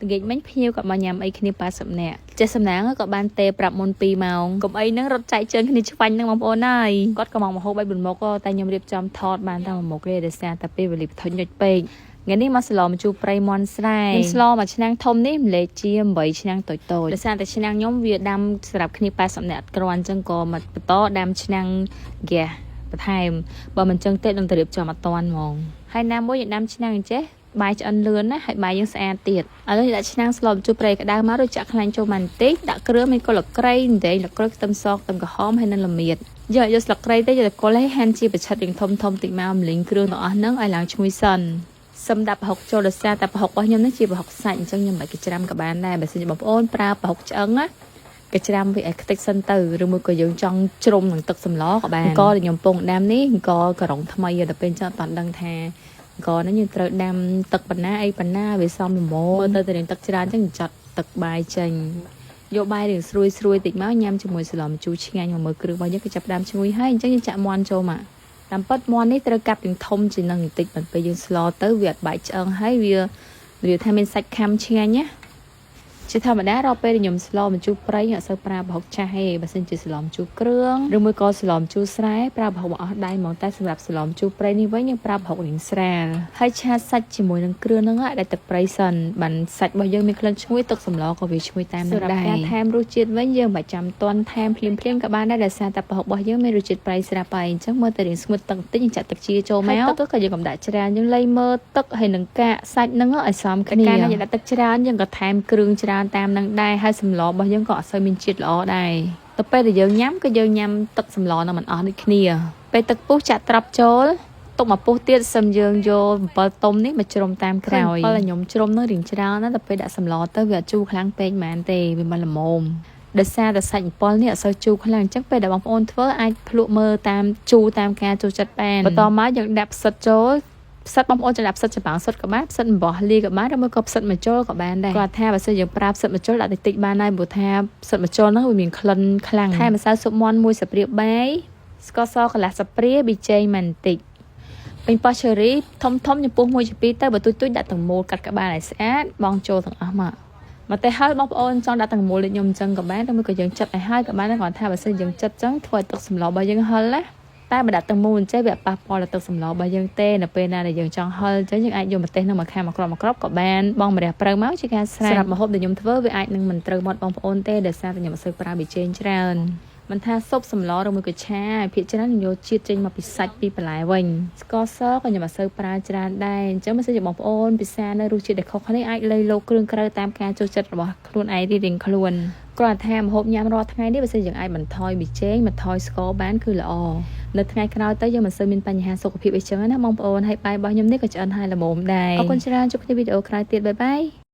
ល្ងាចមិញភ្ញៀវក៏មកញ៉ាំអីគ្នា80នាក់ចេះសំណាងក៏បានទេប្រាប់មុន2ម៉ោងកុំអីហ្នឹងរត់ចែកជើងគ្នាឆ្វាញ់ហ្នឹងបងប្អូនហើយគាត់ក៏មកមហូប3 4មុខតែខ្ញុំរៀបចំថតបានតែមួយមុខទេដោយសារតែពេលវេលាបថុញញុចពេកថ្ងៃនេះមកស្លម្ជូរព្រៃមន់ស្រែខ្ញុំស្លមួយឆ្នាំងធំនេះម្លេចជា8ឆ្នាំងតូចតូចដោយសារតែឆ្នាំងខ្ញុំវាដាំសម្រាប់គ្នា80នាក់អត់គ្រាន់អញ្ចឹងក៏មកបន្តដាំឆ្នាំងហ្គាសបន្ថែមបើមិនអញ្ចឹងទេនឹងទៅរៀបចំអត់តាន់ហ្មងហើយណាមួយយើងដាំឆ្នាំងអញ្ចេះបាយឆ្អិនលឿនណាហើយបាយយើងស្អាតទៀតឥឡូវដាក់ឆ្នាំងស្លម្ជូរព្រៃក្តៅមករួចចាក់ខ្លាញ់ចូលមកបន្តិចដាក់គ្រឿងមានកលក្រៃអណ្ដែងលក្រូចខ្ទឹមសខ្ទឹមក្រហមហើយនិងល្មៀតយកយកស្លឹកគ្រៃទៅយកតែគល់ឲ្យហាន់ជាប្រឆិតយ៉ាងធំធំតិចមកម្លីងគ្រឿងទាំងអស់ហ្នឹងឲ្យឡើងឈ្ងុយសិនសម្រាប់ប្រហុកចូលដោយសារតែប្រហុករបស់ខ្ញុំនេះជាប្រហុកសាច់អញ្ចឹងខ្ញុំមិនបាច់កច្រាំក៏បានដែរបើសិនជាបងប្អូនប្រើប្រហុកឆ្អឹងណាកច្រាំវាឲ្យខ្ទេចសិនទៅឬមួយក៏យើងចង់ជ្រុំនឹងទឹកសម្លក៏បានអង្គដែលខ្ញុំពងដាំនេះអង្គក្រុងថ្មីដល់ពេលអញ្ចឹងអត់ដឹងថាអង្គហ្នឹងយើងត្រូវដាំទឹកប៉ុណ្ណាអីប៉ុណ្ណាវាសមល្មមមើលទៅតែរៀងទឹកច្រើនអញ្ចឹងចត់ទឹកបាយចេញយកបាយរៀងស្រួយស្រួយតិចមកញ៉ាំជាមួយសម្លម្ជូរឆ្ងាញ់មកមើលគ្រឿងរបស់យើងគឺចាប់ផ្ដើមឈ្ងុយហើយអញ្ចឹងយើងចាក់មាន់ចូលមកតាមពិតមាន់នេះត្រូវកាប់ទាំងធំជាងនឹងបន្តិចបន្ពេលយើងស្លទៅវាអត់បែកឆ្អឹងហើយវាវាថាមានសាច់ខាំឆ្ងាញ់ណាជាធម្មតារាល់ពេលខ្ញុំស្លម្ជូរព្រៃអត់សូវប្រើប្រហុកចាស់ទេបើសិនជាស្លម្ជូរគ្រឿងឬមួយក៏ស្លម្ជូរស្រែប្រើប្រហុកមកអស់ដៃហ្មងតែសម្រាប់ស្លម្ជូរព្រៃនេះវិញយើងប្រើប្រហុករៀងស្រាលហើយឆាសាច់ជាមួយនឹងគ្រឿងហ្នឹងឲ្យទឹកព្រៃសិនបានសាច់របស់យើងមានក្លិនឈ្ងុយទឹកសម្លក៏វាឈ្ងុយតាមនឹងដែរសម្រាប់ការថែមរសជាតិវិញយើងមិនចាំតន់ថែមភ្លាមភ្លាមក៏បានដែរដោយសារតែប្រហុករបស់យើងមានរសជាតិប្រៃស្រាប់ហើយអញ្ចឹងមើលតែរៀងស្ងួតទឹកបន្តិចយើងចាក់ទឹកជាចូលមកទឹកក៏យើងកុំដាក់ច្រើនយើងលៃមើលទឹកហើយនឹងកាកសាច់ហ្នឹងឲ្យសមគ្នាកាលណាយើងដាក់ទឹកច្រើនយើងក៏ថែមគ្រឿងច្រើនតាមនឹងដែរហើយសម្លរបស់យើងក៏អត់សូវមានជាតិល្អដែរទៅពេលដែលយើងញ៉ាំក៏យើងញ៉ាំទឹកសម្លនឹងមិនអស់ដូចគ្នាពេលទឹកពុះចាក់ត្រប់ចូលទុកមកពុះទៀតសឹមយើងយកអំពិលទុំនេះមកជ្រុំតាមក្រោយអំពិលឲ្យខ្ញុំជ្រុំនឹងរៀងច្រើនណាស់តែពេលដាក់សម្លទៅវាអត់ជូរខ្លាំងពេកហ្មងទេវាមិនល្មមដោយសារតែសាច់អំពិលនេះអត់សូវជូរខ្លាំងអញ្ចឹងពេលដែលបងប្អូនធ្វើអាចភ្លក់មើលតាមជូរតាមការចូលចិត្តបានបន្តមកយើងដាក់ផ្សិតចូលផ្សិតបងប្អូនចង់ដាក់ផ្សិតចម្បាំងសុទ្ធក៏បានផ្សិតអំបោះលាយក៏បានឬមួយក៏ផ្សិតម្ជុលក៏បានដែរគាត់ថាបើសិនយើងប្រើផ្សិតម្ជុលដាក់តិចតិចបានហើយព្រោះថាផ្សិតម្ជុលហ្នឹងវាមានក្លិនខ្លាំងថែមម្សៅស៊ុបមាន់មួយស្លាបព្រាបាយស្ករសកន្លះស្លាបព្រាប៊ីចេងបន្តិចប៉េងប៉ោះឈឺរីធំធំចំពោះមួយជាពីរទៅបើទូចទូចដាក់ទាំងមូលកាត់ក្បាលឲ្យស្អាតបងចូលទាំងអស់មកមកតែហើយបងប្អូនចង់ដាក់ទាំងមូលដូចខ្ញុំអញ្ចឹងក៏បានឬមួយក៏យើងចិតឲ្យហើយក៏បានដែរគ្រាន់ថាបើសិនយើងចិតអញ្ចឹងធ្វើឲ្យទឹកសម្លរបស់យើងហិលណាតែបើដាក់ទាំងមូលអញ្ចឹងវាប៉ះពាល់ដល់ទឹកសម្លរបស់យើងទេនៅពេលណាដែលយើងចង់ហិលអញ្ចឹងយើងអាចយកម្ទេសនឹងមកខាងមកក្របមកក្របក៏បានបងម្រះព្រៅមកជាការស្រេចសម្រាប់ម្ហូបដែលខ្ញុំធ្វើវាអាចនឹងមិនត្រូវមាត់បងប្អូនទេដោយសារតែខ្ញុំអត់សូវប្រើប៊ីចេងច្រើនមិនថាស៊ុបសម្លឬមួយក៏ឆាភាគច្រើនខ្ញុំយកជាតិចេញមកពីសាច់ពីបន្លែវិញស្ករសក៏ខ្ញុំអត់សូវប្រើច្រើនដែរអញ្ចឹងបើសិនជាបងប្អូនពិសានៅរសជាតិដែលខុសគ្នាអាចលៃលោកគ្រឿងក្រៅតាមការចូលចិត្តរបស់ខ្លួនឯងរៀងៗខ្លួនគ្រាន់តែថាម្ហូបញ៉ាំរាល់ថ្ងៃនេះបើសិនយើងអាចបន្ថយប៊ីចេងបន្ថយស្ករបានគឺល្អនៅថ្ងៃក្រោយទៅយើងមិនសូវមានបញ្ហាសុខភាពអីចឹងណាបងប្អូនហើយបាយរបស់ខ្ញុំនេះក៏ឆ្អិនហើយល្មមដែរអរគុណច្រើនជួបគ្នាវីដេអូក្រោយទៀត bye bye.